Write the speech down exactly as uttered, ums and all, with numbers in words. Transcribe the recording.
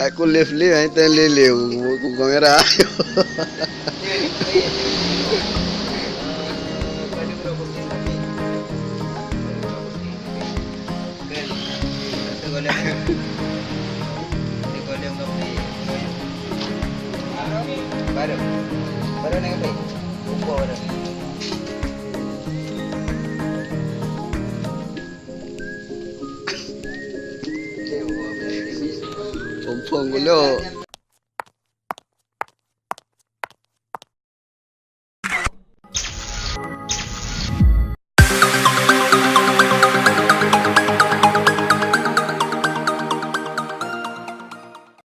Aku live-live, hai teng lé-lé, ku kamera. Baru. Baru nak kata. Kumpul baru. Pompong gulok.